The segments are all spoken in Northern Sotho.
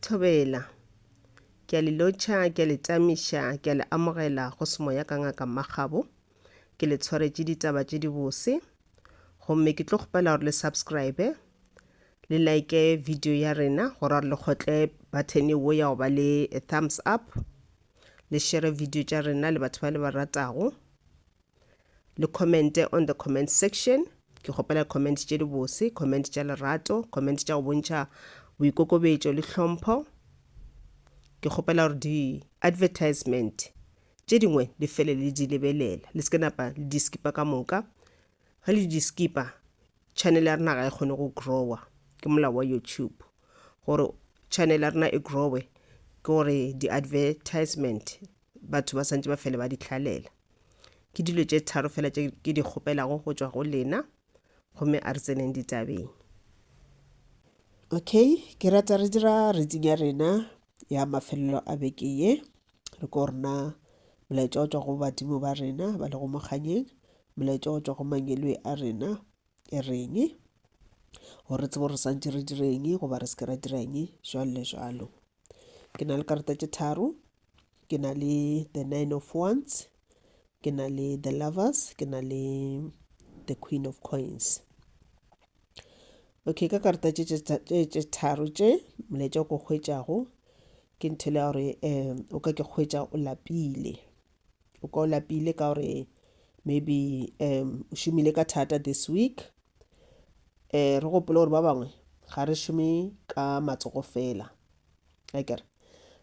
Thobela. Ke a le lotšha, ke a le tamiša, ke a le amogela go Semoya ka Ngaka Mmakgabo. Ke le tshwaretše ditaba tše dibose. Gomme ke tlo kgopela gore le subscribe, le like video ya rena gore gore le kgotle button wo ya go ba le thumbs up, le share video tša rena le batho ba le ba ratago. Le commente on the comment section. Ke kgopela comment tše dibose, comment tša lerato, comment tša go bontšha boikokobetšo le hlompho. Ke kgopela gore di advertisement tše dingwe le fele le di lebelela, le se ke napa le di skipa ka moka. Ge le di skipa, channel ya rena ga e kgone go growa. Ke molao wa YouTube gore channel ya rena e growe ke gore di advertisement batho ba santše ba fele ba di hlalela. Ke dilo tše tharo fela tše ke di kgopelago go tšwa go lena, gomme a re tseneng ditabeng. Okay, ke rata re dira reading ya rena ya mafelelo a beke ye. Re ko rena molaetša o tšwa go badimo ba rena ba lego mo kganyeng, molaetša o tšwa go mangeloi a rena e reng, gore re tsebe gore re swantše re direng goba re se ke ra direng, jwalo le jwalo. Ke na le karata tše tharo, ke na le the nine of wands, ke na le the lovers, ke na le the queen of coins. Okay, ka karata tše tše tharo tše, molaetša o ko hwetšago ke ntho e le ya gore um o ka ke hwetša o lapile. O ka o lapile ka gore maybe um o šomile ka thata this week. Um re gopole gore ba bangwe ga re šome ka matsogo fela, akere?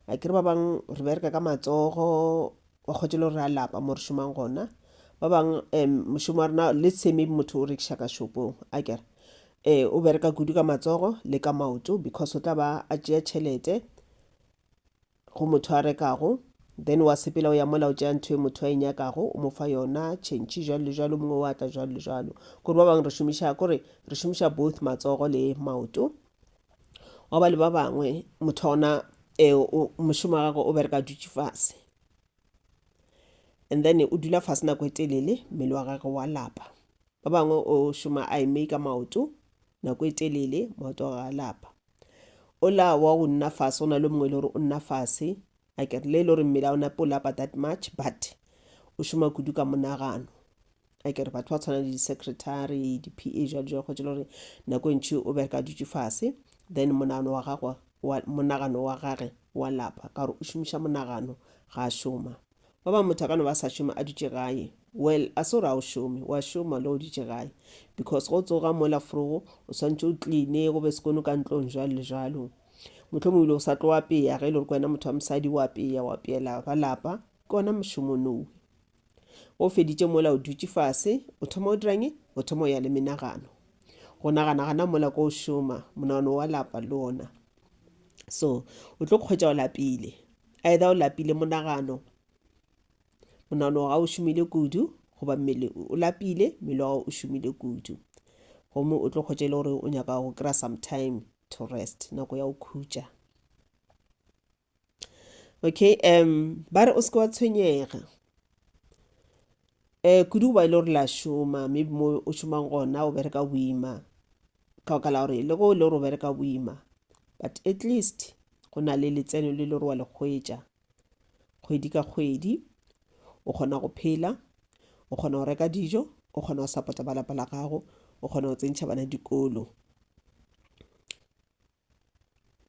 Akere ba bang re bereka ka matsogo, wa hwetša e le gore re a lapa mo re šomang gona. Ba bang um mošomo wa rena, let's say maybe motho o rekiša ka shopong, akere? O bereka kudu ka matsogo le ka maoto because o tla ba a tšea tšhelete go motho a rekago, then wa sepela o ya mola o tšea ntho e motho a e nyakago, o mo fa yona, tšhentšhi jwalo le jwalo, mongwe wa tla jwalo le jwalo. Kore ba bangwe re šomiša, kore re šomiša both matsogo le maoto. Wa ba le ba bangwe motho wa gona mošomo wa gagwe o bereka a dutše fase, and then o dula fase nako e telele, mmele wa gagwe wa lapa. Ba bangwe o šoma a eme ka maoto nako e telele, maoto a gagwe a lapa. Ola wa go nna fase, go na le mongwe e le gore o nna fase, akere le e le gore mmele a o nape o lapa that much, but o šoma kudu ka monagano. Akere batho ba tshwana le di-secretary, di-P_A jwalo jwalo, hwetša e le gore nako e ntši o bereka a dutše fase, then monagano wa gagwe wa monagano wa gage wa lapa ka gore o šomiša monagano ga a šoma. Ba bangwe motho a ka no ba sa šome a dutše gae. Well, a se gore a o šome, wa šoma le go dutše gae because go tsoga mola frogo o swantše o cleane, go be sekono ka ntlong jwalo le jwalo. Mohlomongwe ebile o sa tlo apea ge e le gore ke wena motho wa mosadi o apea, o apeela ba lapa, ke ona mošomo nowe. Ge o feditše mola o dutše fase, o thoma o dirang? O thoma o ya le menagano. Go nagana gana mola ko o šoma, monagano wa lapa le ona. So o tlo kgwetša o lapile. Either o lapile monagano, monagano wa gago o šomile kudu, goba mmele o lapile, mmele wa gago o šomile kudu. Gomme o tlo kgwetša e le gore o nyaka go kry-a some time to rest, nako ya go khutša. Okay, um ba re o se ke wa tshwenyega um kudu goba e le gore la šoma, maybe mo o šomang gona o bereka boima, ka baka la gore le go le gore o bereka boima, but at least go na le letseno le le gore wa le hwetša kgwedi ka kgwedi. O kgona go phela, o kgona go reka dijo, o kgona go support-a ba lapa la gago, o kgona go tsentšha bana dikolo.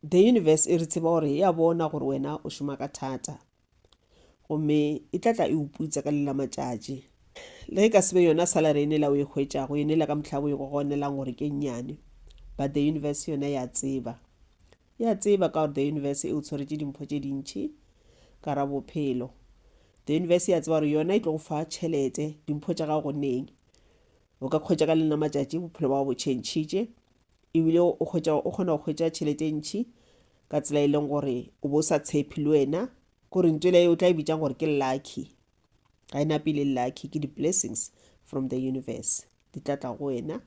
The universe e re tseba gore ya bona gore wena o šoma ka thata, gomme e tla tla e o putsa ka le la matšatši. Le ge ka se be yona salary ene la o e hwetšago, ene la ka mohla o e gogonelang gore ke nnyane, but the universe yona ya tseba. Ya tseba ka gore the universe e o tshwaretše dimpho tše dintši ka ra bophelo. The universe ya tseba gore yona e tlo go fa tšhelete, dimpho tša gago neng. O ka hwetša ka le la matšatši bophelo ba gago bo tšhentšhitše, ebile o hwetša o kgona go hwetša tšhelete e ntši ka tsela e leng gore o bo sa tshepe le wena, kore ntho e o tla e bitsang gore ke lucky. Ga e nape le lucky, ke di-blessings from the universe di tla tla go wena,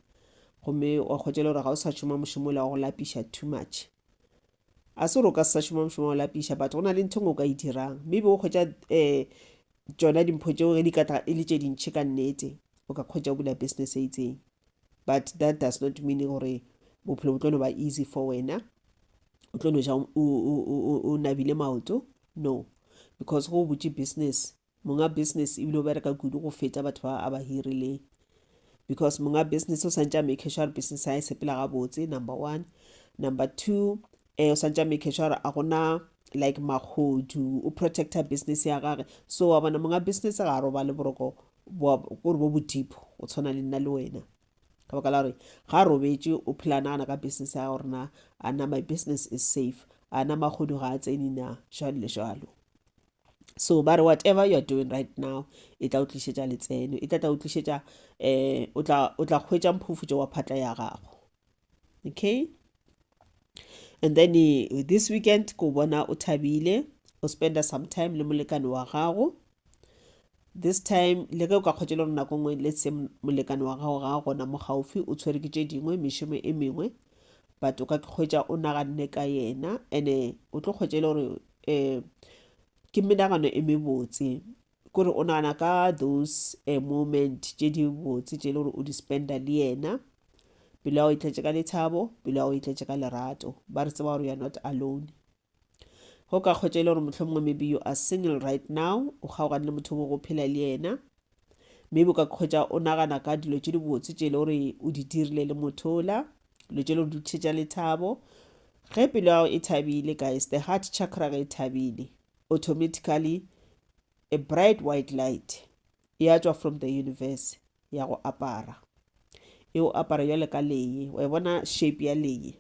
gomme wa hwetša le gore ga o sa šoma mošomo ola wa go lapiša too much. A se gore o ka se sa šoma mošomo wa go lapiša, but go na le ntho e nngwe o ka e dirang, maybe o hwetša um tšona dimpho tšeo ge di ka tla e le tše dintšhi ka nnete, o ka hwetša o bula business e itseng, but that does not mean gore bophelo bo tlo no ba easy for wena. O tlo no ja o nabile maoto? No, because go butše business, monga business ebile o bereka kudu go feta batho ba a ba hirileng, because monga business o santše a make sure business ya e sepela gabotse, number 1. Number 2, o santše a make sure a gona like magodu, o protecta business ya gage. So wa bona monga business ga a robale boroko gore bo bo deep go tshwana le nna le wena, ka baka la gore ga a robetše o phela a nagana ka business ya gore na a na my business is safe, a na magodu ga a tsene na, jwalo le jwalo. So ba re whatever you are doing right now e tla o tlišetša letseno, e tla tla o tlišetša, o tla hwetša mphufutšo wa phatla ya gago. Okay, and then this weekend ko bona o thabile, o spenda some time le molekane wa gago. This time le ge o ka kgotsa le gore nako nngwe let's say molekane wa gago ga a gona mo gaufi, o tshwere ke tše dingwe mešomo e mengwe, but o ka kgwetša o naganne ka yena, and-e o tlo kgwetša e le gore ke menagano e mebotse, kore o nagana ka those moment tše di botse tše e le gore o di spenda le yena. Pelo ya gago e tletše ka lethabo, pelo ya gago e tletše ka lerato. Ba re tseba gore you are not alone. Go ka kgwetša e le gore mohlomongwe maybe you are single right now, o kgaogane le motho o go phela le yena, maybe o ka kgwetša o nagana ka dilo tše dibotse tše e le gore o di dirile le motho ola, dilo tše e le gore di tlišetša lethabo. Ge pelo ya gago e thabile guys, the heart chakra ge e thabile, automatically a bright white light e a tšwa from the universe ya go apara. E o apara jwale ka leye, wa e bona shape ya leye,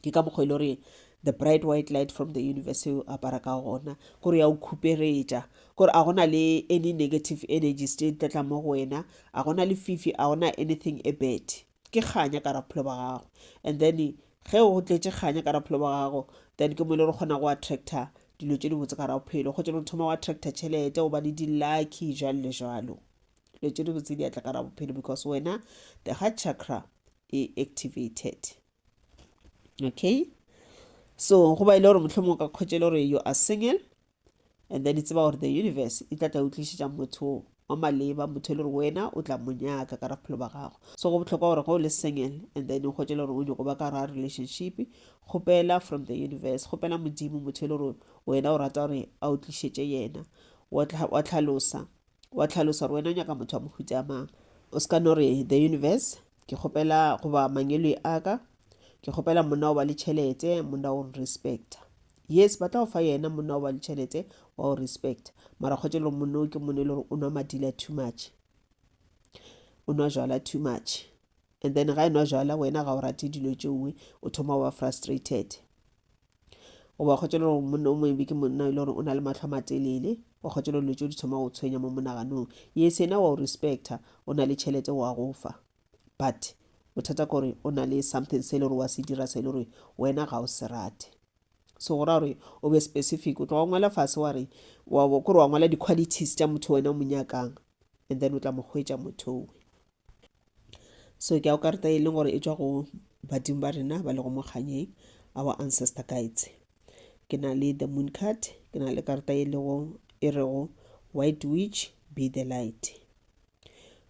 ke ka mokgwa e le gore the bright white light from the universe e o apara ka gona, kore ya o khuperetša, kore a gona le any negative energies tše di tla tlang mo go wena, a gona le fifi, a gona anything e bad. Ke kganya ka bophelo ba gago. And then ge o tletše kganya ka bophelo ba gago, then ke mo e le gore o kgona go attracta dilo tše dibotse ka bophelo, kgotsa o thoma go attracta tšhelete, o ba le di-lucky jwalo le jwalo. Dilo tše dibotse di atla ka bophelo because wena the heart chakra e activated. Okay, so go ba e le gore mohlomongwe o ka kgwetša e le gore you are single, and then tseba gore the universe e tla tla o tlišetša motho wa maleba, motho e le gore wena o tla mo nyaka ka bophelo ba gago. So go bohlokwa gore ge o le single and then o kgwetše e le gore o nyako ba ka gare ga relationship, kgopela from the universe, kgopela modimo motho e le gore wena o rata gore a o tlišetše yena, wa tlhalosa gore wena o nyaka motho wa mohuta mang. O ska no re the universe ke kgopela goba mangelo a ka, ke kgopela monna o ba le tšhelete, monna o respecta. Yes, ba tla go fa yena monna o ba le tšhelete wa o respect, mara kgotsa le monna o ke monna e le gore o nwa madila too much, o nwa jwala too much, and then ga e nwa jwala wena ga o rate dilo tšeoe, o thoma go ba frustrated. Goba kgotsa le gore monna o mongwe ke monna e le gore o na le mahlo a matelele, wa kgotsa le dilo tšeo di thoma go tshwenya mo monaganong. Yes, yena wa o respecta, o na le tšhelete wa go fa, but bothata ke gore o na le something se e le gore wa se dira se e le gore wena ga o se rate. So go ra gore o be specific, o tloga o ngwala fase wa re, wa kore wa ngwala di-qualities tša motho wena o mo nyakang, and then o tla mo hwetša motho owe. So ke a o karata e leng gore e tšwa go badimo ba rena ba lego mo kganyeng, our ancestor guides. Ke na le the moon card, ke na le karata e lego e rego white witch be the light.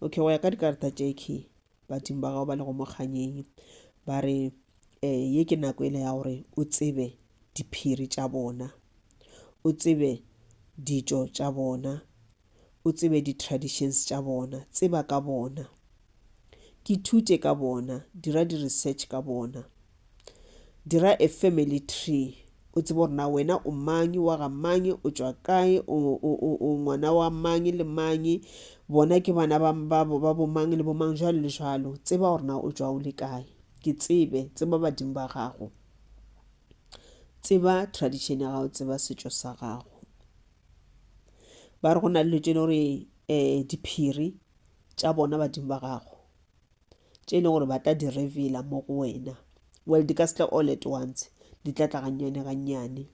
Okay, go ya ka dikarata tše ke badimo ba gago ba lego mo kganyeng, ba re ye ke nako ele ya gore o tsebe diphiri tša bona, o tsebe ditšo tša bona, o tsebe di-traditions tša bona, tseba ka bona, ke ithute ka bona, dira di-research ka bona, dira a family tree, o tsebe gore na wena o mang, wa ga mang, o tšwa kae, o ngwana wa mang le mang, bona ke bana ba bo mang le bo mang, jwalo le jwalo. Tseba gore na o tšwa o le kae, ke tsebe, tseba badimo ba gago, tseba tradition ya gago, tseba setšo sa gago. Ba re go na le dilo tše e le gore diphiri tša bona badimo ba gago tše e leng gore ba tla di reveala mo go wena. Well, di ka se tle all at once, di tla tla gannyane gannyane.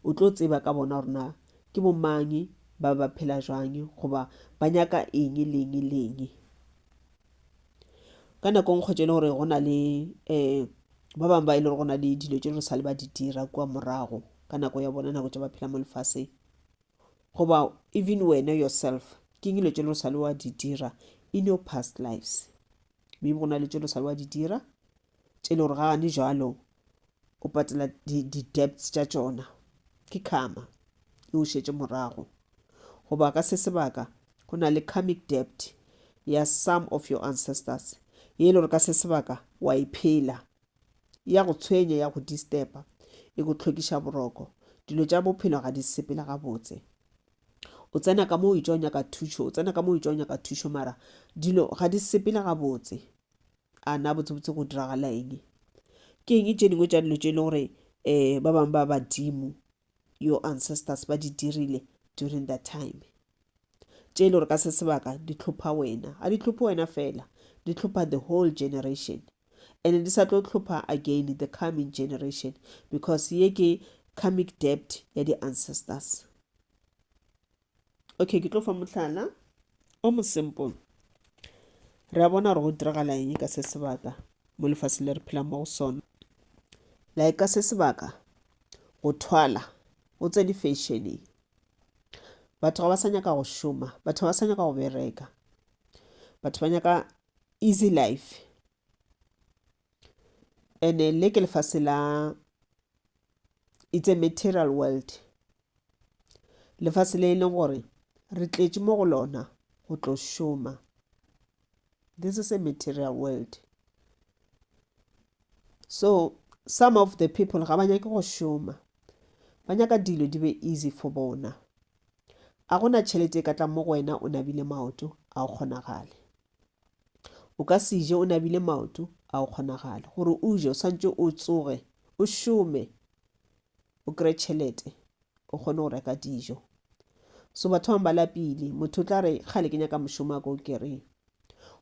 O tlo tseba ka bona gore na ke bo mang, ba ba phela jwang, goba ba nyaka eng le eng le eng. Ka nako nngwe kgotsa e le gore go na le ba bangwe ba e le gore go na le dilo tše re sa le ba di dira kua morago ka nako ya bona, nako tše ba phela mo lefaseng, goba even wena yourself ke eng dilo tše le sa le wa di dira in your past lives. Maybe go na le tše le sa le wa di dira tše le gore ga gane jwalo O patela di-debts tša tšona. Ke karma e o šetše morago. Goba ka se sebaka go na le karmic debt ya some of your ancestors ye e le gore ka se sebaka wa e phela. Ya go tshwenya, ya go disturba, e go hlokiša boroko. Dilo tša bophelo ga di sepele gabotse. O tsena ka mo o etšwa o nyaka thušo, o tsena ka mo o etšwa o nyaka thušo mara dilo ga di sepele gabotse. A na botsebotse go diragala eng? Ke eng tše dingwe tša dilo tše e leng gore um ba bangwe ba badimo your ancestors ba di dirile during that time tše e le gore ka se sebaka di hlopha wena ga di hlophe wena fela di hlopha the whole generation and di sa tlo hlopha again the coming generation because ye ke karmic debt ya di-ancestors. Okay, ke tlo fa mohlala o mo simple. Re a bona gore go diragala eng ka se sebaka mo lefaseng le re phelang mo go sona. Like ka se sebaka go thwala go tsene fashioneng. Batho ga ba sa nyaka go šoma, batho ga ba sa nyaka go bereka. Batho ba nyaka easy life. And-e le ke lefase la it's a material world. Lefase le e leng gore re tletše mo go lona go tlo šoma. This is a material world. So some of the people ga ba nyake go šoma. Ba nyaka dilo di be easy for bona. A gona tšhelete e ka tlang mo go wena o nabile maoto, a go kgonagale. O ka se je o nabile maoto, a go kgonagale. Gore o je o swantše o tsoge, o šome, o kry-e tšhelete, o kgone go reka dijo. So batho ba bangwe ba lapile, motho o tla re kgale ke nyaka mošomo a ko o kry-e.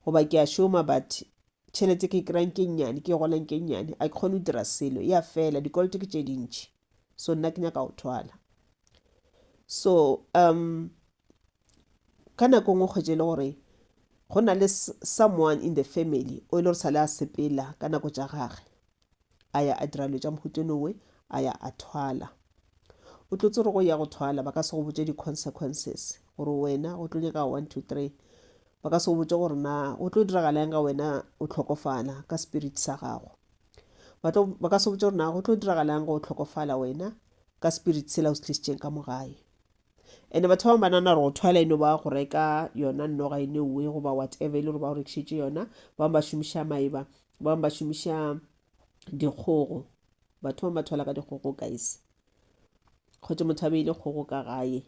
Goba ke a šoma but tšhelete ke e kry-ang ke e nnyane, ke e golang ke e nnyane, a ke kgone go dira selo, e a fela, dikoloto ke tše dintši. So nna ke nyaka go thwala. So um ka nako nngwe kgwetše e le gore go na le someone in the family o e le gore sa le a sepela ka nako tša gage a ya a dira dilo tša mohuta owe a ya a thwala. O tlo tsere go ya go thwala ba ka se go botše di-consequences gore wena go tlo nyaka 1 2 3 ba ka se go botše gore na go tlo diragala eng ga wena o hlokofala ka spirit sa gago. Ba tlo ba ka se botše gore na go tlo diragala eng ga o hlokofala wena ka spirit sela o se tlišitšeng ka mo gae. And-e batho ba bangwe ba nagana gore go thwala e no ba go reka yona noga e newe goba whatever e le gore ba go rekišetše yona. Ba bangwe ba šomiša maeba, ba bangwe ba šomiša dikgogo. Batho ba bangwe ba thwala ka dikgogo guys. Kgotsa motho a beile kgogo ka gae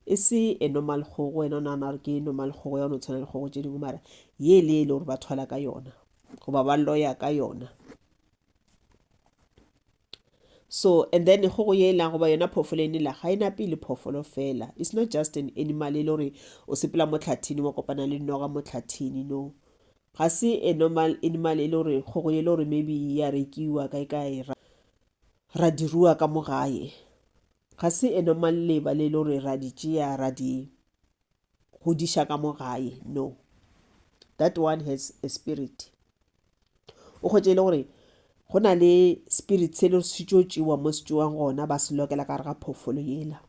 e se a normal kgogo, wena o nagana gore ke normal kgogo ya go no tshwana le kgogo tše dingwe mara ye le e le gore ba thwala ka yona goba ba loya ka yona. So and then kgogo ye la goba yona phoofolo ene la ga e nape le phoofolo fela. It's not just an animal e le gore o sepela mo tlhathini wa kopana le noga mo tlhathini no. Ga se a normal animal e le gore kgogo e le gore maybe ya rekiwa kae kae ra, ra di rua ka mo gae. Ga se a normal leba le e le gore ra di tšea ra di godiša ka mo gae no. That one has a spirit. O kgwetše e le gore go na le spirit se le se tšo tšewa mo se tšewang gona ba se lokela ka gare ga phoofolo yela.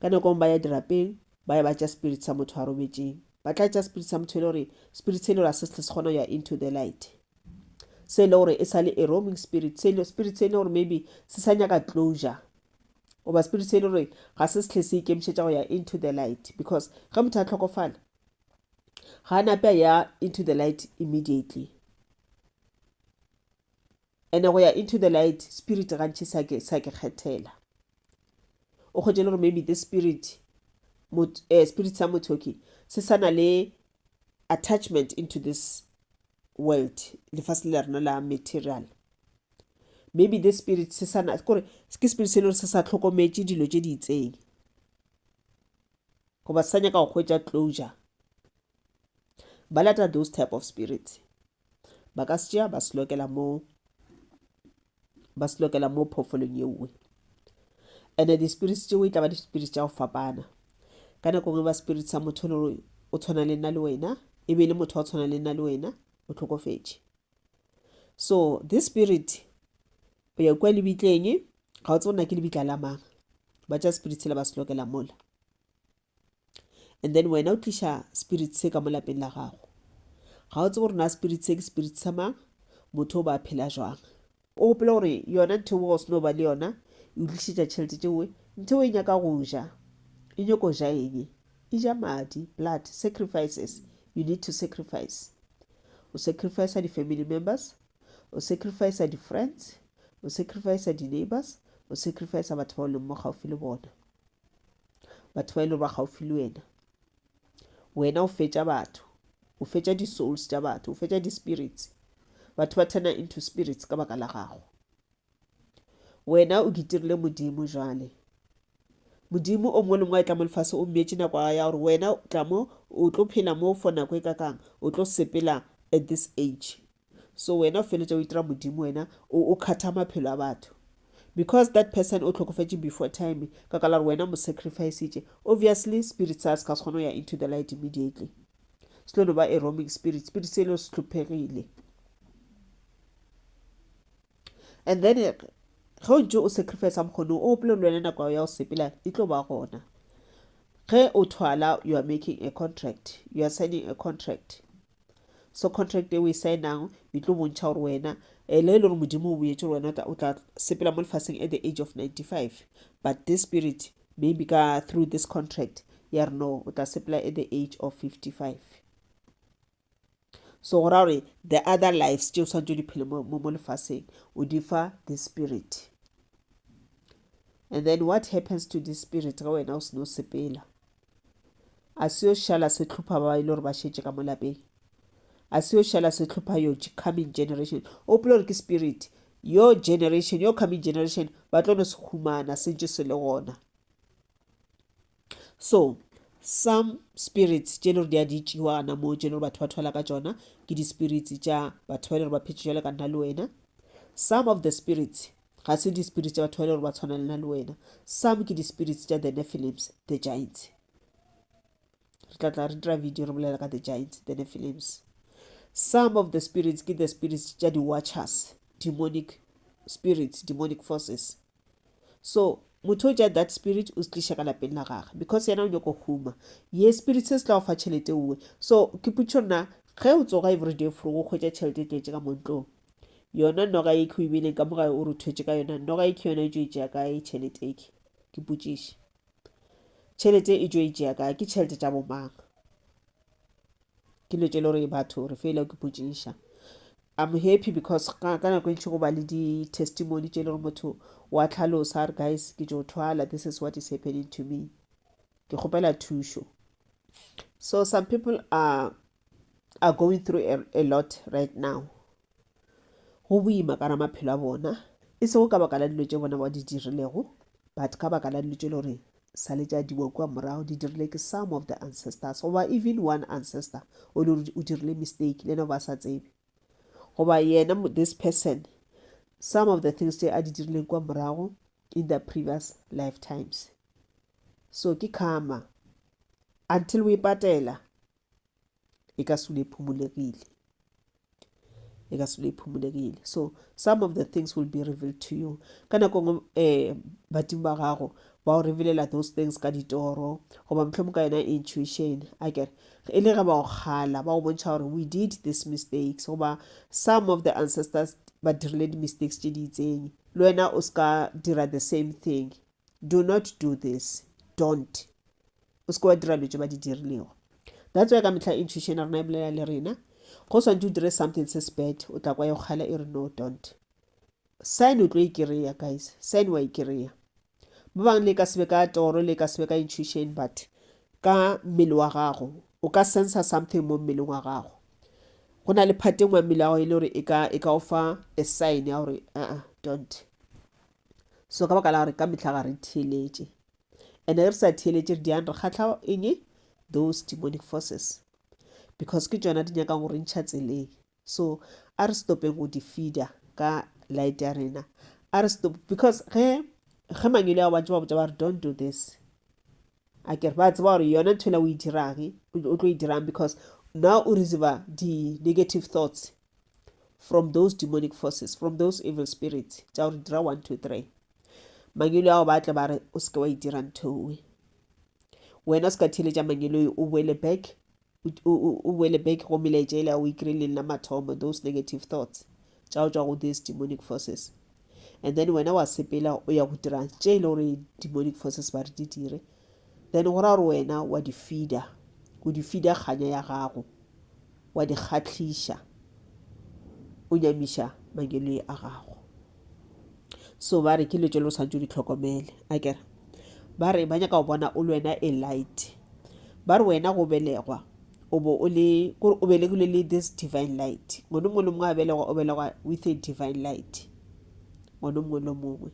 Ka nako ba ya dirapeng ba ya ba tša spirit sa motho a robetšeng. Ba tla tša spirit sa motho e le gore spirit se e le gore a se se kgona go ya into the light. Se e le gore e sa le a roaming spirit, se spirit se e le gore maybe se sa nyaka closure. Goba spirit se e le gore ga se se se ikemišetša go ya into the light because ge motho a hlokofala ga a nape a ya into the light immediately. And go ya into the light spirit gantši sa ke sa ke kgethela. O kgwetše le gore maybe this spirit mot, eh, spirit sa motho okay se sa na le attachment into this world lefase le la rena la material. Maybe this spirit se sa na kore ke spirit se le gore se sa hlokometše dilo tše di itseng goba se sa nyaka go hwetša closure. Ba lata those type of spirits. Ba ka se tšea ba se lokela mo ba se lokela mo phoofolong ye nngwe. And di-spirits tšeo e tla ba di-spirits tša go fapana. Ka nako nngwe ba spirit sa motho le gore o tshwana le nna le wena, e be e le motho wa tshwana le nna le wena, o hlokofetše. So this spirit o ya kua lebitleng, ga o tsebe na ke lebitla la mang. Ba tša spirit sela ba se lokela mola. And then wena o tliša spirit se ka mo lapeng la gago. Ga o tsebe gore na spirit se ke spirit sa mang, motho o ba phela jwang. O gopole gore yona ntho eo o se no ba le yona e o tlišetša tšhelete tšeo, ntho eo e nyaka go ja. E nyoko ja eng? E ja madi, blood, sacrifices. You need to sacrifice. O sacrifice di-family members, o sacrifice di-friends, o sacrifice di-neighbors, o sacrifice batho ba o leng mo gaufi le bona. Batho ba e leng ba gaufi le wena. Wena o fetša batho, o fetša di-souls tša batho, o fetša di-spirits. Batho ba turna into spirits ka baka la gago. Wena o kitirile Modimo jwale. Modimo o mongwe le mongwe a tla mo lefase o mmeetše nako ya gore wena tla mo o tlo phela mo for nako e kakang, o tlo sepela at this age. So wena o feletša o itira Modimo wena o kgatha maphelo a batho. Because that person o hlokofetše before time ka ka la gore wena mo sacrifice-itše, obviously spirit sa se ka se kgone go ya into the light immediately. Se tlo no ba a roaming spirit, spirit se le se hlophegile. And then ge o ntše o sacrifice mokgone o gopole le wena nako ya go sepela e tlo ba gona. Ge o thwala you are making a contract, you are signing a contract. So contract e o e signang e tlo bontšha gore wena eh, le e le gore Modimo o boetše gore wena o tla sepela mo lefaseng at the age of 95, but this spirit maybe ka through this contract ya re no o tla sepela at the age of 55. So go ra gore the other lives tše o swantse o di phele mo, mo, mo lefaseng o di fa the spirit. And then what happens to this spirit ge wena o seno sepela? A se yo šala se hlopha ba e le gore ba šetše ka mo lapeng. A se yo šala se hlopha your coming generation. O gopola gore ke spirit, your generation, your coming generation ba tlo no se humana se ntše se le gona. So some spirits tše le gore di a di tšewa gana moo, tše le gore batho ba thwala ka tšona, ke di-spirits tša batho ba e le gore ba phetše jwale ka nna le wena. Some of the spirits ga se di-spirits tša batho ba e le gore ba tshwana le nna le wena. Some ke di-spirits tša the Nephilims, the giants. Re tla tla re dira video re bolela ka the giants, the Nephilims. Some of the spirits ke the spirits tša di-watchers, demonic spirits, demonic forces. So motho o tša that spirit o se tliša ka lapeng la gage because yena o nyako huma. Ye spirit se se tla go fa tšhelete uwe. So ke potšišo nna ge o tsoga everyday for go hwetša tšhelete e tletše ka mo ntlong, yona noga e ke o e beileng ka mo gae o re thwetše ka yona, noga e ke yona e tšo e tšea kae tšhelete e ke? Ke potšiše. Tšhelete e tšo e tšea kae? Ke tšhelete tša bomang? Ke dilo tše le gore batho re feila ke potšiša. I'm happy because ka nako e ntši go ba le di-testimony tše le gore motho wa tlhalosa a re guys ke tšo thwala, this is what is happening to me, ke kgopela thušo. So some people are going through a lot right now. Go boima ka ra maphelo a bona, e sego ka baka la dilo tše bona ba di dirilego, but ka baka la dilo tše le gore sa le tša diwa kua morago di dirile ke some of the ancestors, goba even one ancestor o le gore o dirile mistake le yena ba sa tsebe, goba yena this person some of the things tše a di dirileng kua morago in the previous lifetimes. So ke karma until o e patela e ka se dule e phumolegile, e ka se dule e phumolegile. So some of the things will be revealed to you ka nako nngwe. Badimo ba gago ba o revealela those things ka ditoro goba mohlomong ka yona intuition a kere e le ge ba o kgala, ba go bontšha gore we did this mistakes, goba some of the ancestors ba dirile di-mistakes tše di itseng, le wena o ska dira the same thing. Do not do this, don't, o se ke wa dira dilo tše ba di dirilego. That's why ka mehla intuition ya rena e bolela le rena. Go swantše o dire something se se bad, o tla kwa e kgala e re no, don't. Sign o tlo e kry-a guys, sign wa e kry-a. Ba bangwe le ka se be ka toro, le ka se be ka intuition, but ka mmele wa gago o ka sensa something mo mmeleng wa gago. Go na le part e nngwe ya mmele wa gago e le gore e ka o fa a sign ya gore aa don't. So ka baka la gore ka mehla ga re theeletše, and ge re sa theeletše re diang re kgahla eng? Those demonic forces, because ke tšona di nyakang go re ntšha tseleng. So a re stopeng go di feeder ka light ya rena, a re stop, because ge mangwele ao ba ntše ba botša ba re don't do this, a kere ba tseba gore yona ntho ela o e dirang o tlo e dirang, because now o receive di-negative thoughts from those demonic forces, from those evil spirits tša gore dira 1 2 3. Mangwele ao ba tle ba re o seke wa e dira ntho ewe, wena o se ka theeletša mangwele, o boele back, o boele back go melaetša ele o e kry-ileng la mathomo, those negative thoughts tša go tšwa go these demonic forces. And then wena wa sepela o ya go dira tše e le gore demonic forces ba re di dire. Then go ra gore wena wa di feeder, o di feeder kganya ya gago, wa di kgahliša, o nyamiša mangeloi a gago. So ba re ke dilo tše le o swanetše o di hlokomele. Akere ba re ba nyaka go bona o le wena a light. Ba re wena go belegwa o bo o le kore o belegile le this divine light. Ngwana o mongwe le mongwe a belegwa o belegwa with a divine light. Ngwana o mongwe le mongwe.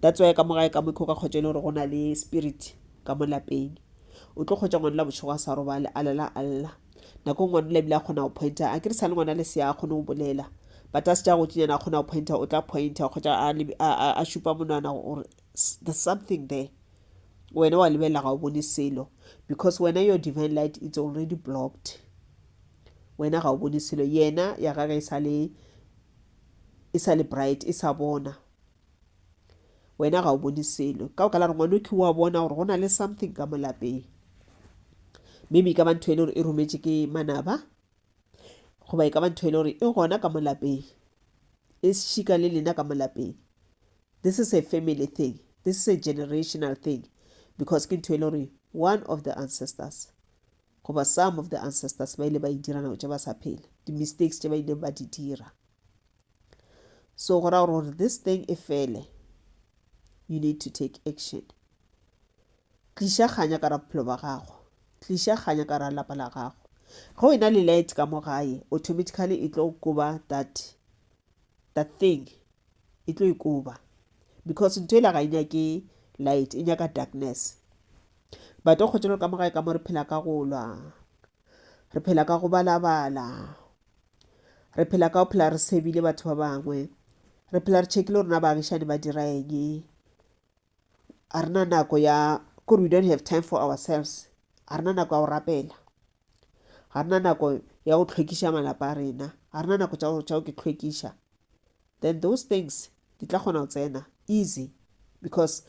That's why ka mo gae ka mo ke o ka kgotsa e le gore go na le spirit ka mo lapeng. O tlo kgotsa ngwana la bošego a sa robale a lela a lla. Nako e ngwana ebile a kgona go pointa a ke re sa le ngwana lesea a kgone go bolela. But a se tša gotšinyana a kgona go pointa o tla pointa kgotsa a šupa monwana gore there's something there. Wena wa lebelela ga o bone selo because wena your divine light it's already blocked. Wena ga o bone selo yena ya gage e sa le e sa le bright e sa bona. Wena ga o bone selo ka baka la gore ngwana ke wa bona gore go na le something ka mo lapeng. Maybe e ka ba ntho e le gore e rometše ke manaba goba e ka ba ntho e le gore e gona ka mo lapeng e šika le lena ka mo lapeng. This is a family thing. This is a generational thing because ke ntho e le gore one of the ancestors goba some of the ancestors ba ile ba e dira nako tše ba sa phela, di-mistakes tše ba ileng ba di dira. So go ra gore this thing e fele, you need to take action. Tliša kganya ka ra bophelo ba gago, tliša kganya ka ra lapa la gago. Ge o ena le light ka mo gae, automatically e tlo koba that, that thing, e tlo e koba because ntho ela ga e nyake light, e nyaka darkness. But o kgotsa ka mo gae ka mo re phela ka go lwa, re phela ka go balabala, re phela ka go phela re sebile batho ba bangwe, re phela re checkile gore na baagišani ba dira eng. A rena nako ya kore we don't have time for ourselves. A rena nako ya go rapela, ga rena nako ya go hlwekiša malapa a rena, ga rena nako tša go ke hlwekiša. Then those things di tla kgona go tsena easy because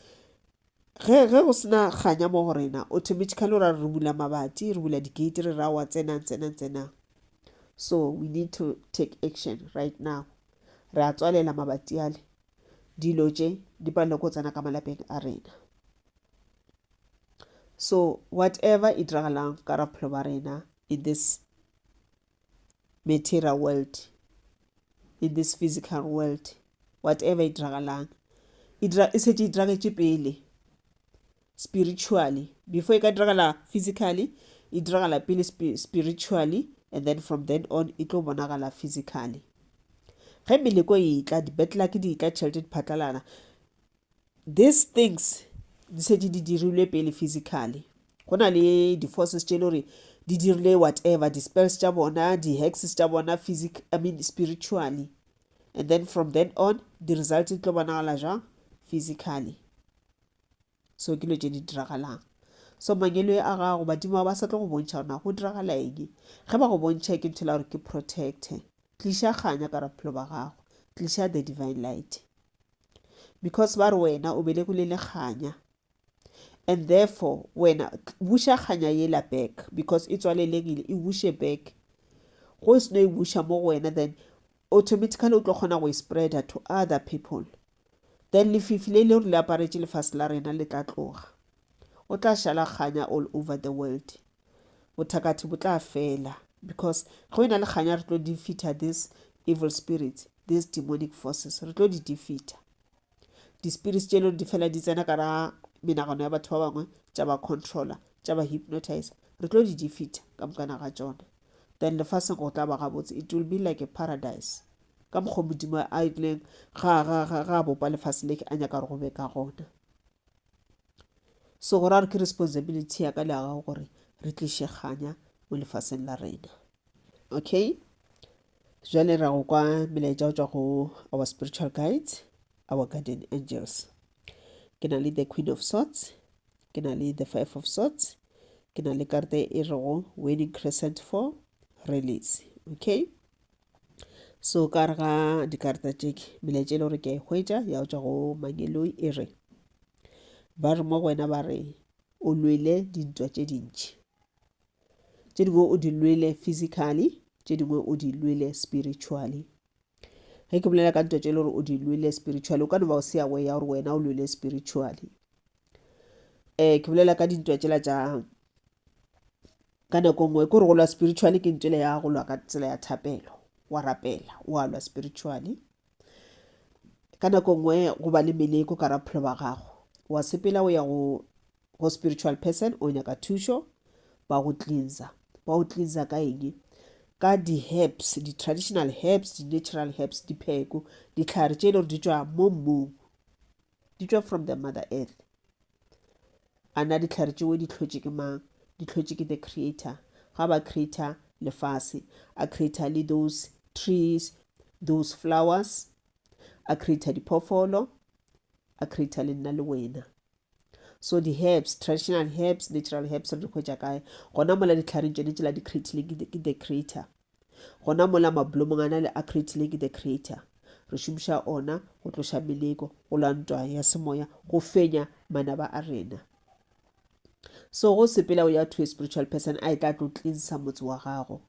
ge go sena kganya mo go rena, automatically ra re bula mabati, re bula di-gate, re ra wa tsenang tsenang tsenang. So we need to take action right now. Re a tswalela mabati ale, dilo tše di palelwa ke go tsena ka malapeng a rena. So whatever e diragalang ka ra bophelo ba rena in this material world, in this physical world, whatever e diragalang e šetše e diragetše pele spiritually. Before e ka diragala physically, e diragala pele spiritually, and then from then on e tlo bonagala physically. Ge meleko e tla, di-bad luck di tla, tšhelete di phatlalana, these things di šetše di dirilwe pele physically. Go na le di-forces tše e le gore di dirile whatever, di-spells tša bona, di-hexes tša bona physic, I mean spiritually, and then from then on di-results di tlo bonagala jwang physically. So ke dilo tše di diragalang. So mangeloi a gago, badimo ba sa tlo go bontšha gore na go diragala eng. Ge ba go bontšha ke ntho la gore ke protect. Tliša kganya ka bophelo ba gago, tliša the divine light, because ba re wena o belegile le kganya, and therefore wena buša kganya yela back because e tswalelegile, e buše back. Go seno e buša mo go wena, then automatically o tlo kgona go e spreader to other people. Then lefifi le le gore le aparetše lefase la rena le tla tloga, o tla šala kganya all over the world. Bothakathi bo tla fela because ge o na le kganya re tlo defeata these evil spirits, these demonic forces, re tlo di defeata. Di-spirits tše le di fela di tsena ka ra menagano ya batho ba bangwe, tša ba controller, tša ba hypnotizer, re tlo di defeata ka mokana ga tšona. Then lefaseng go tla ba gabotse, it will be like a paradise ka mokgwa Modimo a ileng ga a bopa lefase le a nyaka gore go be ka gona. So go ra gore ke responsibility ya ka le ya gago gore re tliše kganya mo lefaseng la rena. Okay, jwale ra go kwa melaetša go tšwa go our spiritual guides, our guardian angels. Ke na le the Queen of Swords, ke na le the Five of Swords, ke na le karata e rego Waning Crescent 4 Release. Okay, so ka re ga dikarata tše ke melaetša e le gore ke a e hwetša ya go tšwa go mangeloi e re ba re mo go wena ba re o lwele dintwa tše dintši, tše dingwe o di lwele physically, tše dingwe o di lwele spiritually. Ge ke bolela ka ntwa tše e le gore o di lwele spiritually, o ka no ba o se aware ya gore wena o lwele spiritually. Um ke bolela ka dintwa tšela tša ka nako nngwe ke gore go lwa spiritually ke ntwele ya go lwa ka tsela ya thapelo, wa rapela, wa lwa spiritually. Ka nako nngwe go ba le meleko ka raphelo ba gago, wa sepela o ya go go spiritual person o nyaka thušo, ba go cleanser. Ba go cleanser ka eng? Ka di-herbs, di-traditional herbs, di-natural herbs, dipheko, dihlare tše e le gore di tšwa mo mmung, di tšwa from the mother earth. A na dihlare tšeo di hlotše ke mang? Di hlotše ke the creator. Ga ba creator lefase, a creator le those trees, those flowers, a creator diphoofolo, a creator le nna le wena. So di-herbs, traditional herbs, natural herbs re di hwetša kae? Gona mola ditlhareng tšone tšela di creatileng ke the creator. Gona mola mablomong ana le a creatileng ke the creator. Re šomiša ona go tloša meleko, go lwa ntwa ya semoya, go fenya manaba a rena. So go sepela o ya to a spiritual person a e tla tlo cleansa motse wa gago,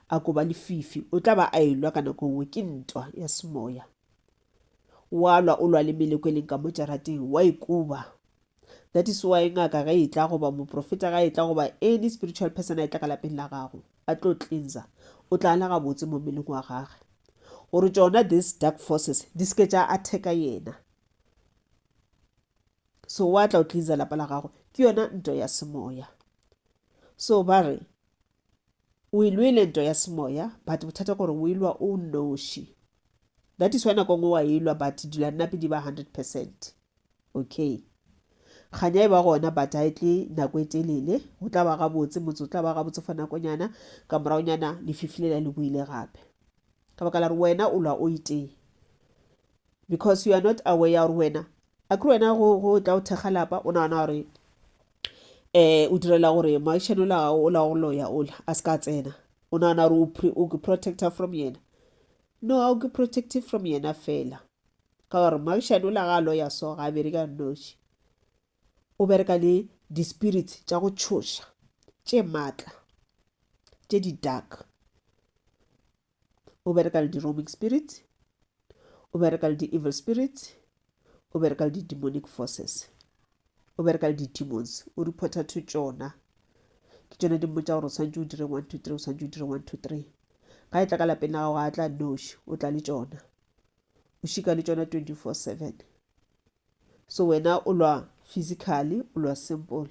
a ko ba lefifi, o tla ba a elwa ka nako nngwe ke ntwa ya semoya. Wa lwa, o lwa le meleko e leng ka mo jarateng, wa ikoba. That is why ngaka ge e tla goba moprofeta ga e tla goba any spiritual person a e tla ka lapeng la gago a tlo cleanser, o tla la gabotse mo mmeleng wa gage gore tšona these dark forces di se ke tša attacka yena. So wa tla o cleanser lapa la gago, ke yona ntwa ya semoya. So ba re o e lwele ntwa ya semoya, but bothata ke gore o e lwa o nnoši. That is why nako nngwe wa e lwa but dilo nape di ba 100%. Okay, kganya e ba gona but ha e tle nako e telele. Go tla ba gabotse, motse o tla ba gabotse for nakonyana, ka moragonyana lefifi lela le boile gape. Ka baka la gore wena o lwa o itee, because you are not aware ya gore wena a kere wena go tla o thekga lapa, o nagana gore o direla gore moagišane ola gago ola go loya ola a se ka tsena, o nagana gore o ke protector from yena. No, ga o ke protective from yena fela, ka gore moagišane ola ga a loya so ga a bereke a nnoši, o bereka le di-spirits tša go tšhoša tše maatla tše di dark. O bereka le di-roaming spirits, o bereka le di-evil spirits, o bereka le di-demonic forces, o bereka le di-demons, o reporta to tšona. Ke tšona di mmotša gore o swanetše o dire 1 2 3, o swanetše o dire 1 2 3. Ga e tla ka lapeng la gago ga a tla noši, o tla le tšona, o šika le tšona 24/7. So wena o lwa physically, o lwa simple.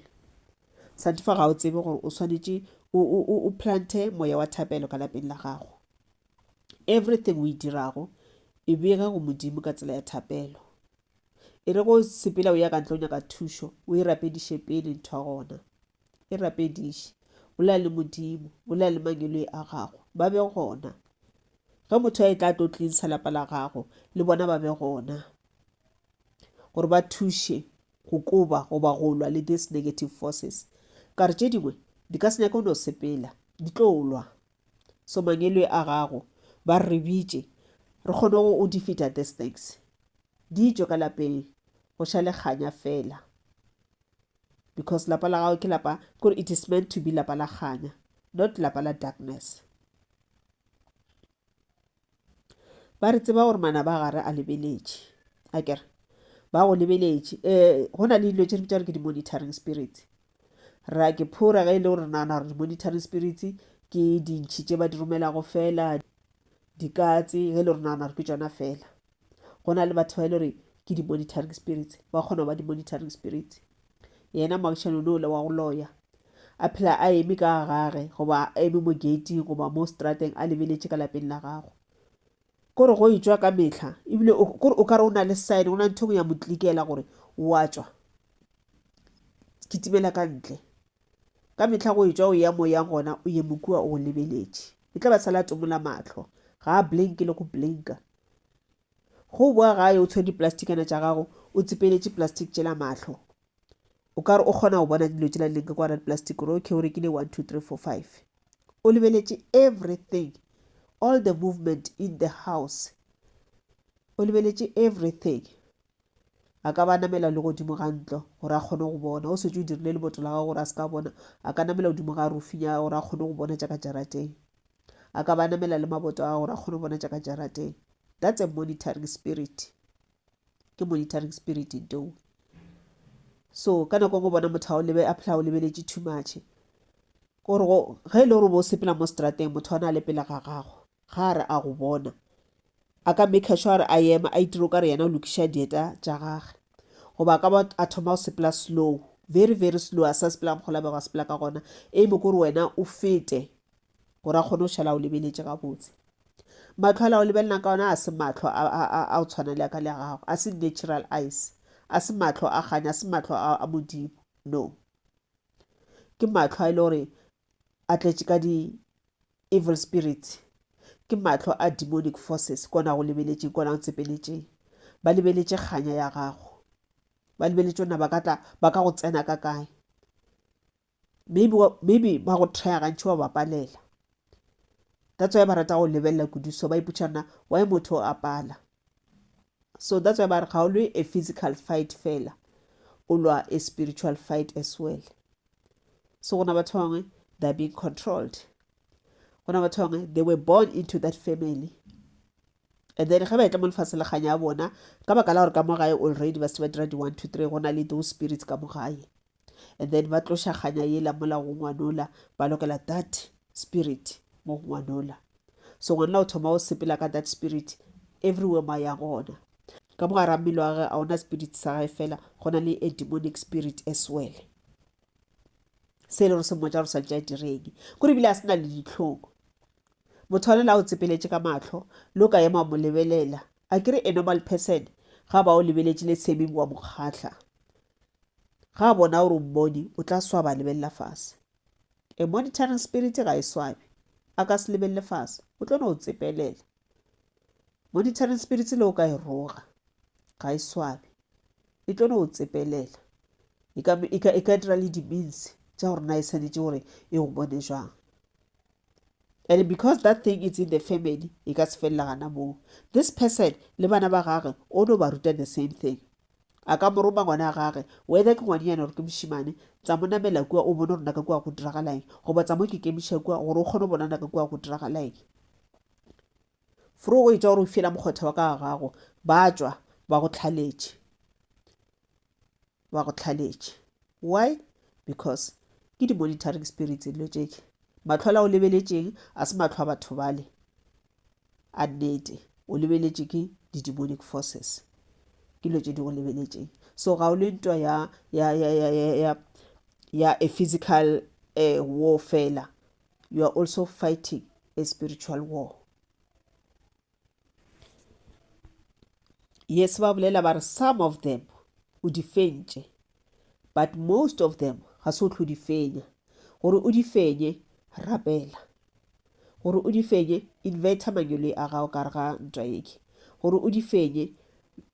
Santifa ga o tsebe gore o swanetše o plante moya wa thapelo ka lapeng la gago. Everything o e dirago e bege go Modimo ka tsela ya thapelo. E re go sepela o ya ka ntle o nyaka thušo, o e rapediše pele ntho ya gona. E rapediše, bolela le Modimo, bolela le mangeloi a gago, ba be gona. Ge motho a e tla tlo cleansa lapa la gago, le bona ba be gona gore ba thuše go koba goba go lwa le these negative forces. Ka re tše dingwe di ka se nyake o no sepela, di tlo lwa. So mangeloi a gago ba re bitše re kgone go o defeata these things. Di tšwe ka lapeng, go šale kganya fela. Because lapa la gago ke lapa, kore it is meant to be lapa la kganya, not lapa la darkness. Ba re tseba gore manaba a gare a lebeletše, a kere ba go lebeletše. Go na le dilo tše re bitša gore ke di-monitoring spirits. Re a ke phora ge e le gore re nagana gore di-monitoring spirits ke dintšhi tše ba di romelago fela, dikatse, ge e le gore nagana gore ke tšona fela. Go na le batho ba e le gore ke di-monitoring spirits, ba kgona go ba di-monitoring spirits. Yena moagišani one ole wa go loya a phela a eme ka gage goba a eme mo gating goba mo strateng a lebeletše ka lapeng la gago. Kore go etšwa ka mehla, ebile kore o ka re o na le sign, go na le ntho e nngwe ya mo tlikela gore wa tšwa, kitimela ka ntle. Ka mehla go etšwa o ya mo yang gona, o eme kua o go lebeletše. E tla ba sala a tomola mahlo, ga a blinke le go blinka. Go boa gae o tshwere diplastikana tša gago, o tsepeletše plastic tšela mahlo. O ka re o kgona go bona dilo tšela di leng ka kwa plastic gore okay o rekile 1 2 3 4 5. O lebeletše everything, all the movement in the house. O lebeletše everything. A ka ba namela le godimo ga ntlo gore a kgone go bona. O setse o dirile leboto la gago gore a se ka bona. A ka namela godimo ga roofing ya gore a kgone go bona tša ka jarateng. A ka ba namela le maboto a gore a kgone go bona tša ka jarateng. That's a monitoring spirit. Ke monitoring spirit ntoo. So ka nako e nngwe o bona motho a o lebe a phela o lebeletše too much. Gore go ge e le gore o bo o sepela mo strateng motho a na le pele ga gago ga a re a go bona a ka make sure a ema a itire o ka re yena o lokiša dieta tša gage goba a ka ba a thoma go sepela slow very very slow a sa sepela ka mokgwa o la bego a sepela ka gona aim ke gore wena o fete gore a kgone go šala o lebeletše gabotse. Mahlo a o lebelelang ka ona a se mahlo a go tshwana le a ka le a gago, a se natural eyes, a se mahlo a kganya, a se mahlo a Modimo, no. Ke mahlo a e le gore a tletše ka di-evil spirits, ke mahlo a demonic forces, ke ona a go lebeletšeng, ke ona a go tsepeletšeng. Ba lebeletše kganya ya gago, ba lebeletše gore na ba ka tla, ba ka go tsena ka kae. Maybe, maybe ba go try gantši wa ba palela. That's why ba rata go lebelela kudu so ba ipotša na why motho a pala. So that's why ba re ga o lwe a physical fight fela, o lwa a spiritual fight as well. So gona batho bangwe they are being controlled. Gona batho bangwe they were born into that family. And then ge ba etla mo lefaseng le kganya ya bona ka baka la gore ka mo gae already ba se ba dira di 1 2 3 go na le those spirits ka mo gae. And then ba tloša kganya yela mola go ngwanola ba lokela that spirit mo go ngwanola. So ngwanola o thoma o sepela ka that spirit everywhere mo a yang gona. Ka mo gare ga mmele wa gage a ona spirit sa gae fela, go na le a demonic spirit as well. Se e le gore se mmotša gore swantše a direng. Kore ebile a se na le dihlong. Motho wa lela o tsepeletše ka mahlo, le o ka ema wa mo lebelela. A ke re a normal person ga ba o lebeletše le same wa mo kgahla. Ga a bona gore o mmone, o tla swaba a lebelela fase. A monitoring spirit ga e swabe. A ka se lebelele fase, o tlo no o tsepelela. Monitoring spirit le o ka e roga, ga e swabe. E tlo no o tsepelela. E ka, e ka, e ka dira le di-means tša gore na e swanetše gore e go bone jwang. And because that thing is in the family, e ka se felela gana moo. This person le bana ba gage o no ba ruta the same thing. A ka mo roma ngwana gage, whether ke ngwanenyana or ke mošemane, tsa mo namela kua o bone gore na ka kua go diragala eng, goba tsa mo ke kemiša kua gore o kgone go bona na ka kua go diragala eng. Fro go etša gore o fiela mokgotha wa ka ga gago, ba tšwa ba go tlhaletše. Ba go tlhaletše. Why? Because ke di-monitoring spirits dilo tše. Mahlo a la o lebeletšeng a se mahlo a batho bale. A nnete, o lebeletše ke di-demonic forces. Ke dilo tše di go lebeletšeng. So ga o le ntwa ya, ya, ya, ya, ya, ya, ya a physical uh, war fela. You are also fighting a spiritual war. Yes, ba bolela ba re some of them o di fentše, but most of them ga se o tlo di fenya. Gore o di fenye, rapela. Gore o di fenye, invita mangwele a gago ka gare ga ntwa eke. Gore o di fenye,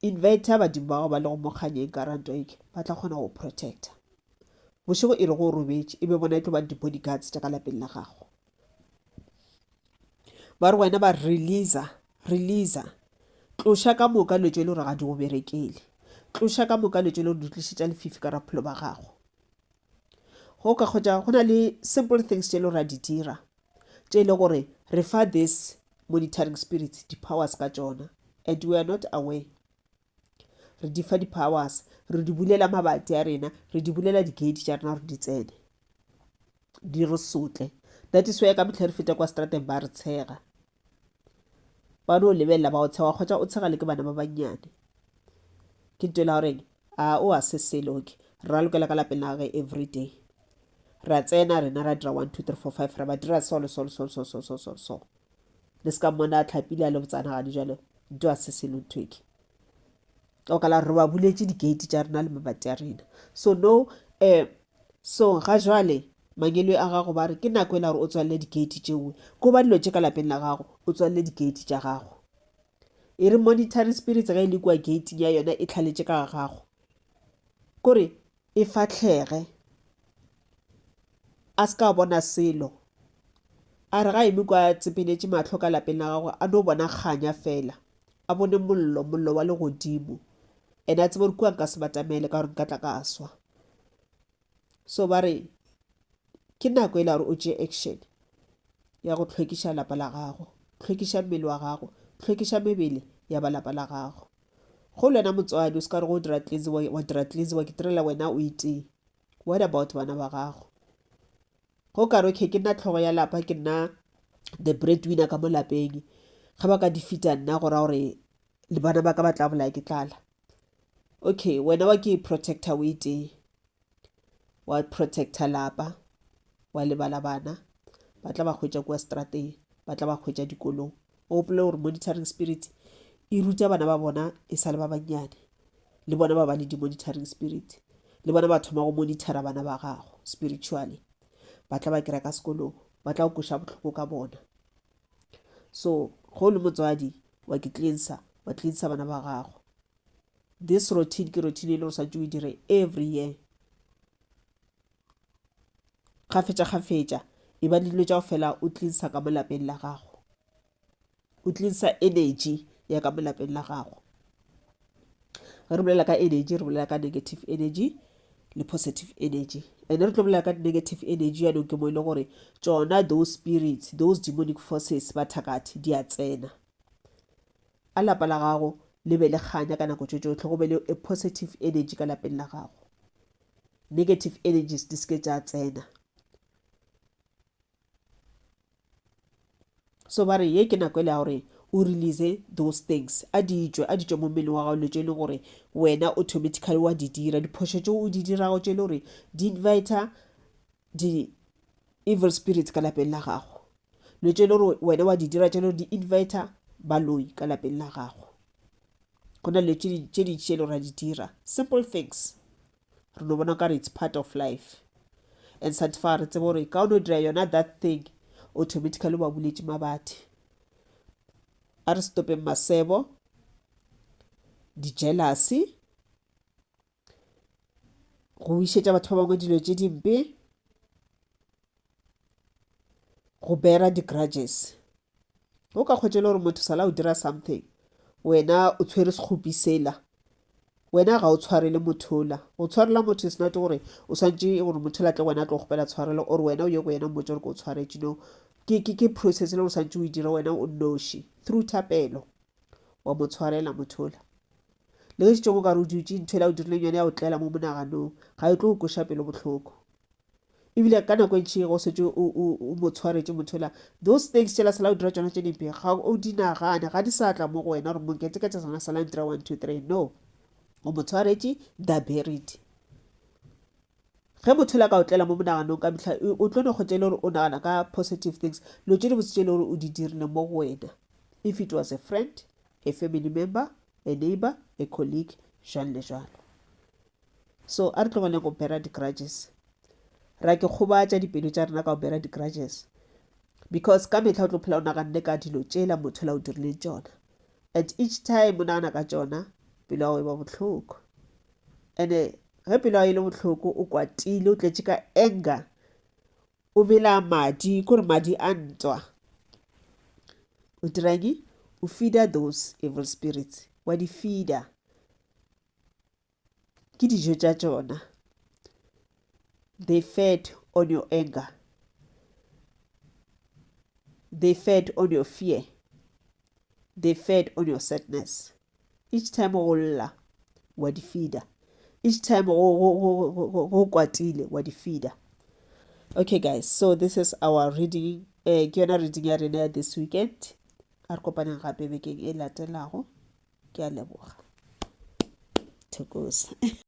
invita badimo ba gago ba lego mo kganyeng ka gare ga ntwa eke, ba tla kgona go protecta. Bošego e re go o robetše, e be bona e tlo ba di-bodyguards tša ka lapeng la gago. Ba re wena ba releasa, releasa. Tloša ka moka dilo tše e le gore ga di go berekele. Tloša ka moka dilo tše e le gore di tlišetša lefifi ka bophelo ba gago. Go ka kgotsa go na le simple things tše e le gore ra di dira tše e le gore re fa this monitoring spirits di-powers ka tšona and we are not aware. Re di fa di-powers, re di bulela mabati a rena, re di bulela di-gate tša rena gore di tsene, di re sotle. That is why ka mehla re feta kwa strateng ba re tshega. Ba no lebelela ba go tshega, kgotsa o tshega le ke bana ba bannyane. Ke ntho e la goreng a o a se selo ke re ralokela ka lapeng la gage every day. Ra tsena rena ra dira 1 2 3 4 5 ra ba dira so le so le so le so so so so so. Le se ka mmona a tlhapile a le botsana gane jalo ntho a se selo ntho eke. Ka baka la gore re ba buletše di-gate tša rena le mabati a rena. So no eh so ga jwale mangelo a gago ba re ke nako e la gore o tswalele di-gate tšeo. Ko ba dilo tše ka lapeng la gago o tswalele di-gate tša gago. E re monitoring spirits ge e le kua gating ya yona e tlhaletše ka ga gago. Kore e fahlege a se ka bona selo. A re ga eme kwa a tsepeletše mahlo ka lapeng la gagwe a no bona kganya fela. A bone mollo, mollo wa legodimo. Ene a tsebe gore kua nka se batamele ka gore nka tla ka swa. So ba re ke nako e la gore o tšee action ya go hlwekiša lapa la gago, hlwekiša mmele wa gago, hlwekiša mebele ya ba lapa la gago. Go le wena motswadi o se ka re go dira cleansing wa dira cleansing wa ke direla wena o itee. What about bana ba gago? Go ka re okay ke nna tlhogo ya lapa ke nna the breadwinner ka mo lapeng ge ba ka defeata nna go ra gore le bana ba ka ba tla bolaya ke tlala. Okay wena wa ke protector o itee wa protector lapa wa lebala bana ba tla ba hwetša kua strateng ba tla ba hwetša dikolong o gopole gore monitoring spirit e ruta bana ba bona e sa le ba bannyane le bona ba ba le di-monitoring spirit le bona ba thoma go monitora bana ba gago spiritually ba tla ba kry-a ka sekolong ba tla go kweša bohloko ka bona so go le motswadi wa ke cleansa wa cleansa bana ba gago this routine ke routine e le gore swantse o e dire every year kgafetša-kgafetša e ba le dilo tša go fela o cleansa ka mo lapeng la gago o cleansa energy ya ka mo lapeng la gago ge re bolela ka energy re bolela ka negative energy le positive energy and re tlo bolela ka negative energy yanong ke mo e le gore tšona those spirits those demonic forces bathakathi di a tsena a lapa la gago le be le kganya ka nako tše tšohle go be le a positive energy ka lapeng la gago negative energies di seke tša tsena so ba re ye ke nako e le ya gore o release those things a di tšwe a di tšwe mo mmeleng wa gago dilo tše e leng gore wena automatically wa di dira diphošo tšeo o di dirago tše e le gore di invita di-evil spirits ka lapeng la gago dilo tše e le gore wena wa di dira tše e le gore di invita baloi ka lapeng la gago go na le tše dintši tše e le gore ra di dira simple things re no bona kare it's part of life and satify re tsebe gore ka o no dira yona that thing automatically ba buletše mabathe a re stopeng masebo di-jealousy go išetša batho ba bangwe dilo tše dimpe go bera di-grudges o ka kgwetša e le gore motho sala o dira something wena o tshwere sekgopi sela wena ga o tshwarele motho ola go tshwarela motho is not gore o swantše gore motho ola tle wena a tlo kgopela tshwarelo or wena o ye go yena mmotse gore ke o tshwaretše no ke ke ke process e le gore swantše o e dire wena o nnoši through thapelo wa mo tshwarela motho ola le ge šetšego o ka re o dutše ntho ela o dirileng yone ya go tlela mo monaganong ga e tlo go kweša pelo bohloko ebile ka nako e ntši go setse o mo tshwaretše motho ola those things tšela sala o dira tšona tše dimpe ga o di nagane ga di sa tla mo go wena gore monkete ka tšasana sala ntira one two three no o mo tshwaretše the buried ge motho la ka o tlela mo monaganong ka mehla o tlo no kgotsa e le gore o nagana ka positive things dilo tše dibotse tše e le gore o di dirile mo go wena if it was a friend a family member a neighbor a colleague jwalo le jwalo So a re tlogeleng go bera di-grudges. Ra ke kgobatša dipelo tša rena ka go bera di-grudges. Because ka mehla o tlo phela o naganne ka dilo tšela motho la o dirileng tšona. And each time o nagana ka tšona, pelo ya gago e ba bohloko. And eh, ge pelo ya gago e le bohloko, o kwatile, o tletše ka anger, o bela madi, kore madi a ntwa. O dirang? O feeder those evil spirits. Wa di feeder. Ke dijo tša tšona. They fed on your anger. They fed on your fear. They fed on your sadness. Each time go lla, wa di feeder. Each time go kwatile, wa di feeder. Okay guys, so this is our reading. Eh, ke yona reading ya rena ya this weekend. A re kopaneng gape bekeng e latelago. Ke a leboga. Thokoza.